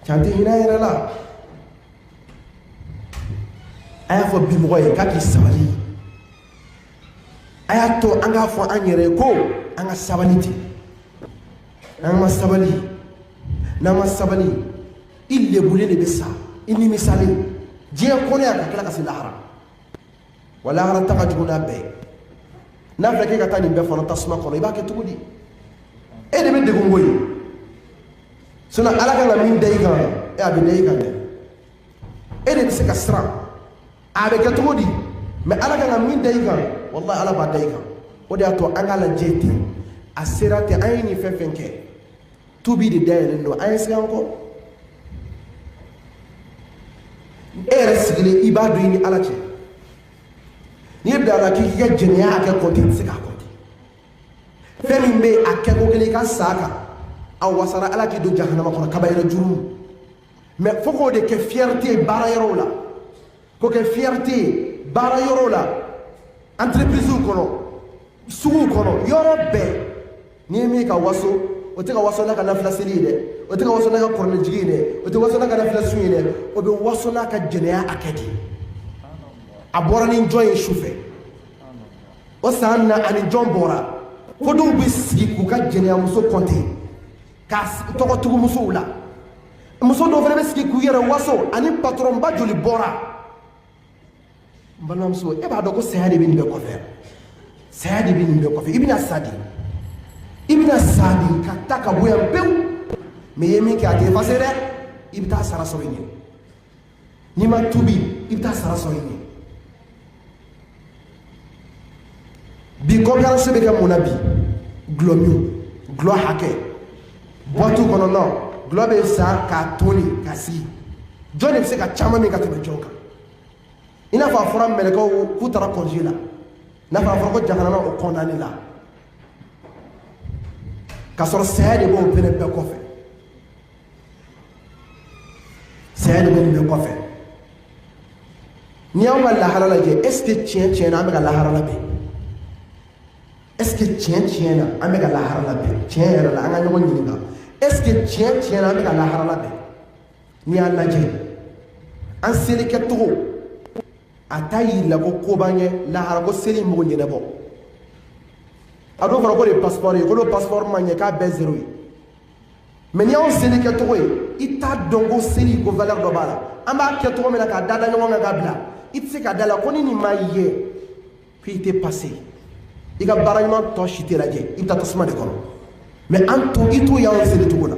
Can tɛ hinɛ an yɛrɛ la. A y'a fɔ bi mɔgɔ ye k'a k'i sabali. A y'a to an k'a fɔ an yɛrɛ ye ko an ka sabali ten. N'an ma sabali, n'an ma sabali, i lebulen de bɛ sa, i nimisalen diɲɛ kɔnɔ yan ka tila ka se lahara. Wa lahara ta ka jugu n'a bɛɛ ye. N'a fɔra k'e ka taa nin bɛɛ fana tasuma kɔnɔ, i b'a kɛ cogo di? E de bɛ degun koyi. Sinon Ala kan ka min da i kan, e a bɛ da i kan dɛ. E de bɛ se ka siran a bɛ kɛ cogo di? Mais Ala kan ka min da i kan, wallahi Ala b'a da i kan. O de y'a to an k'a lajɛ ten, a sera ten, an ye nin fɛn fɛn kɛ, tubi de dayɛlɛlen don, an ye segin an kɔ. E yɛrɛ sigilen, i b'a dɔn i ni Ala cɛ. N'i ye bila a la k'i k'i ka jɛnɛya hakɛ kɔnte, i tɛ se k'a kɔnte. Fɛn min bɛ yen, a kɛko kelen i ka sa a kan, a wasara Ala k'i don jahanama kɔnɔ, kabayira jurumu. Mais fo k'o de kɛ fierté ye baara yɔrɔw la, k'o kɛ fierté ye baara yɔrɔw la, entreprise kɔnɔ, suguw kɔnɔ, yɔrɔ bɛɛ. N'i ye min ka waso, o tɛ ka waso n'a ka nafila seli ye dɛ, o tɛ ka waso n'a ka kuranɛ jigin ye dɛ, o tɛ waso n'a ka nafila sun ye dɛ, o bɛ waso n'a ka jɛnɛya hakɛ de ye. A bɔra ni jɔn ye su fɛ o san na, ani jɔn bɔra? Fo dɔw bɛ sigi k'u ka jɛnɛyamuso kɔnte, k'a tɔgɔ tugu musow la. Muso dɔw fana bɛ sigi k'u yɛrɛ waso, ani patɔrɔnba joli bɔra. N balimamuso, e b'a dɔn ko saya de bɛ nin bɛɛ kɔfɛ. Saya de bɛ nin bɛɛ kɔfɛ. I bɛna sa de, i bɛna sa de ka taa ka bɔ yan pewu. Mais i ye min kɛ, a tɛ effacer dɛ. I bɛ taa sara sɔrɔ i ɲɛ. N'i ma tubi, i bɛ taa sara sɔrɔ i ɲɛ. Bi concurrence bɛ kɛ mun na bi? Gulɔ min, gulɔ hakɛ boîte kɔnɔ, nɔ gulɔ bɛ san k'a toni ka sigi. Jɔn de bɛ se ka caman min ka tɛmɛ jɔn kan? I n'a fɔ a fɔra mɛlɛkɛw k'u taara congé la, n'a fɔ a fɔra ko jahanama o condamné la, k'a sɔrɔ saya de b'o fɛnɛ bɛɛ kɔfɛ. Saya de bɛ nin bɛɛ kɔfɛ. N'i y'anw ka lahara lajɛ, est ce que tiɲɛ tiɲɛ na an bɛ ka lahara labɛn? Est ce que tiɲɛ tiɲɛ na an bɛ ka lahara labɛn? Tiɲɛ yɛrɛ la, an ka ɲɔgɔn ɲininka, est ce que tiɲɛ tiɲɛ na an bɛ ka lahara labɛn? N'i y'a lajɛ, an seli kɛcogo, a t'a yir'i la ko ko b'an ɲɛ lahara, ko seli in m'o ɲɛnabɔ. A dɔw fɔra ko de ye passeport ye, ko n'o passeport ma ɲɛ, k'a bɛɛ zéro ye. Mais n'i y'anw seli kɛcogo ye, i t'a dɔn ko seli ko valeur dɔ b'a la. An b'a kɛ cogo min na k'a da da ɲɔgɔn kan k'a bila, i tɛ se ka da la ko ni nin ma ye k'i tɛ passer. I ka baara ɲuman tɔ si tɛ lajɛ, i bɛ taa tasuma de kɔnɔ. Mais an to i t'o y'anw seli cogo la.